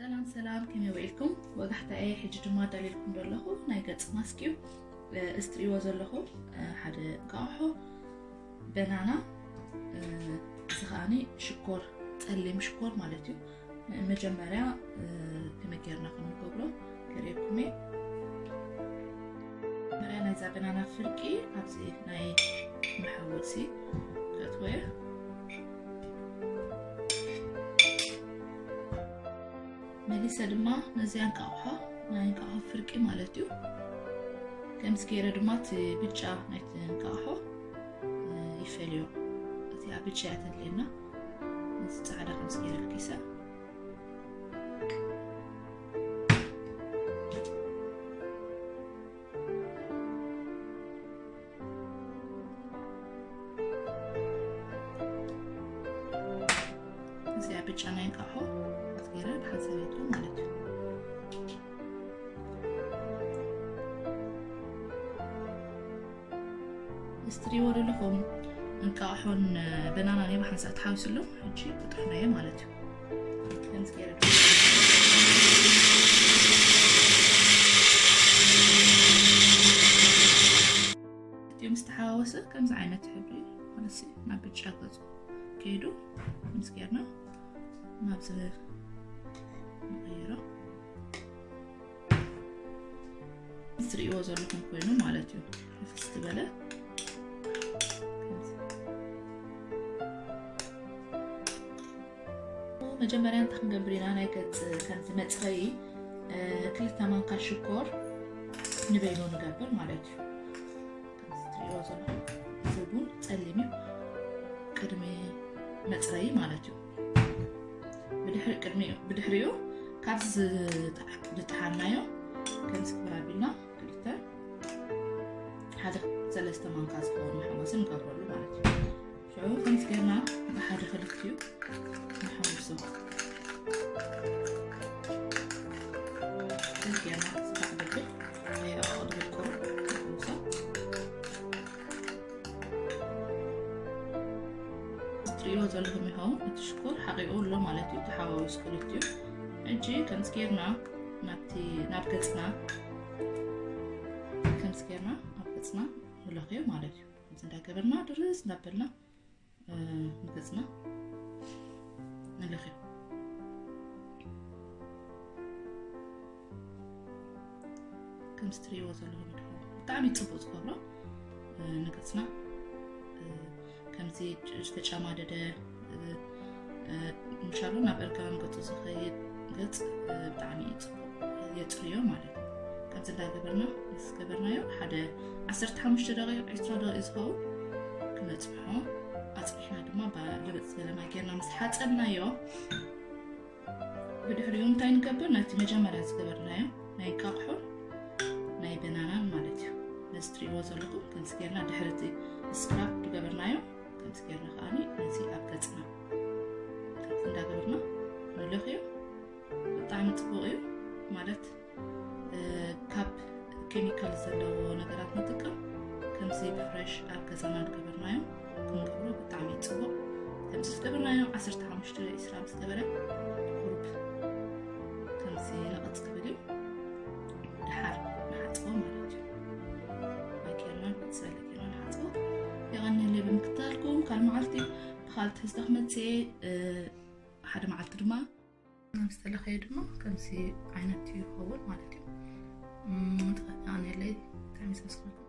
ሰላም ሰላም፣ ከመይ ውዒልኩም? ወጋሕታ እየ። ሕጂ ድማ ኣዳልየልኩም ዘለኹ ናይ ገጽ ማስክ እዩ። እ፣ እዚ ትርእይዎ ዘለኹም፣ እ፣ ሓደ እንቃቑሖ፣ በናና፣ እ፣ እዚ ከኣኒ ሽኮር፣ ጸሊም ሽኮር ማለት እዩ። እ፣ መጀመርያ፣ እ፣ ከመይ ጌርና ከም ንገብሮ ከርእየኩም እየ። መጀመርያ ናይዛ በናና ፍርቂ ኣብዚ ናይ መሐወሲ ከእትዎ እየ። መሊሰ ድማ ነዚኣ እንቃቑሖ፣ ናይ እንቃቑሖ ፍርቂ ማለት እዩ። ከምዚ ገይረ ድማ እቲ ብጫ ናይቲ እንቃቑሖ፣ እ፣ ይፈልዮ። እዚኣ ብጫ እያ ተድልየና። ነዚ ጻዕዳ ከምዚ ገይረ ልኪሰ። እዚኣ ብጫ ናይ እንቃቑሖ ገይረ ብሓንሳብ የእትዎ ማለት እዩ። እዚ ትርእይዎ ዘለኹም እንቃቑሖን በናናን ብሓንሳብ ተሓዊሱ ኣሎ። ሕጂ ክጥሕኖ እየ ማለት እዩ። ከምዚ ገይረ እቲኦም ዝተሓዋወሰ ከምዚ ዓይነት ሕብሪ ማለት እዩ። ናብ ብጫ ገጹ ከይዱ ከምዚ ጌርና ናብዚ ንቐይሮ። እዚ ትርእይዎ ዘለኹም ኮይኑ ማለት እዩ። ሕፍስ ዝበለ። መጀመርያ እንታይ ክንገብር ኢና? ናይ ገጽ ከምዚ መጽረዪ፣ እ፣ ክልተ ማንካ ሽኮር ንበይኑ ንገብር ማለት እዩ። ከምዚ ትርእይዎ ዘለኹም እዚ ቡን ጸሊም እዩ። ቅድሚ መጽረዪ ማለት እዩ። ብድሕሪ፣ ቅድሚ፣ ብድሕሪኡ ካብዚ ዝጠሓ-፣ ዝጠሓናዮ ከምዚ ክብር ኣቢልና ክልተ ሓደ ሰለስተ ማንካ ዝኸውን መሕወሲ ንገብረሉ ማለት እዩ። ሽዑ ከምዚ ጌርና ብሓደ ክልቲኡ ንሕውሶ። ከምዚ ጌርና ስፋሕ ንብል፣ ከይረቐቕ ንብል ቁሩብ ንሕውሶ። ትርእይዎ ዘለኹም ይኸውን፣ እቲ ሽኮር ሓቒቑ ኣሎ ማለት እዩ፣ ተሓዋዊሱ ክልቲኡ። ሕጂ ከምዚ ጌርና ናብቲ፣ ናብ ገጽና፣ ከምዚ ጌርና ኣብ ገጽና ንለኽዮ ማለት እዩ። ከምዚ እንዳገበርና ድርስ እንዳበልና፣ እ፣ ንገጽና ንለኽዮ። ከምዚ ትርእይዎ ዘለኹም ይኸውን። ብጣዕሚ ጽቡቕ ዝገብሮ፣ እ፣ ንገጽና፣ እ፣ ከምዚ ዝተጨማደደ፣ እ፣ እ፣ ምሻሉ ናብ እርጋን ገጹ ዝኸይድ ገጽ፣ እ፣ ብጣዕሚ እዩ ጽቡቕ የጽርዮ ማለት እዩ። ከምዚ እንዳገበርና ምስ ገበርናዮ ሓደ ዓሰርተ ሓሙሽተ ደቂቕ፣ ዕስራ ደቂቕ ዝኸውን ክነጽንሖ፣ ኣጽኒሕና ድማ ባ-፣ ልብጥ ዝበለ ማይ ጌርና ምስ ሓጸብናዮ፣ ብድሕሪኡ እንታይ ንገብር? ነቲ መጀመርያ ዝገበርናዮ ናይ እንቃቑሖን ናይ በናናን ማለት እዩ። ነዚ ትርእይዎ ዘለኹም ከምዚ ጌርና ድሕሪ እቲ ስክራብ ዝገበርናዮ ከምዚ ጌርና ከኣኒ ነዚ ኣብ ገጽና ከምዚ እንዳገበርና ንለኽዮ። ብጣዕሚ ጽቡቕ እዩ ማለት፣ እ፣ ካብ ኬሚካል ዘለዎ ነገራት ንጥቀም፣ ከምዚ ብፍሬሽ ኣብ ገዛና ዝገበርናዮ ክንገብሮ ብጣዕሚ እዩ ጽቡቕ። ከምዚ ዝገበርናዮ ዓሰርተ ሓሙሽተ ዕስራ ምስ ገበረ ቁሩብ ከምዚ ነቐጽ ክብል እዩ። ደሓር ንሓጽቦ ማለት እዩ። ኣኬርና ዝበለ ጌርና ንሓጽቦ። የቐንየለይ ብምክታልኩም። ካልእ መዓልቲ ብኻልእ ትሕዝቶ ክመጽእ እየ። እ፣ ሓደ መዓልቲ ድማ ምስ ተለኸየ ድማ ከምዚ ዓይነት ይኸውን ማለት እዩ። እም፣ የቐንየለይ ብጣዕሚ ሰብስክራይብ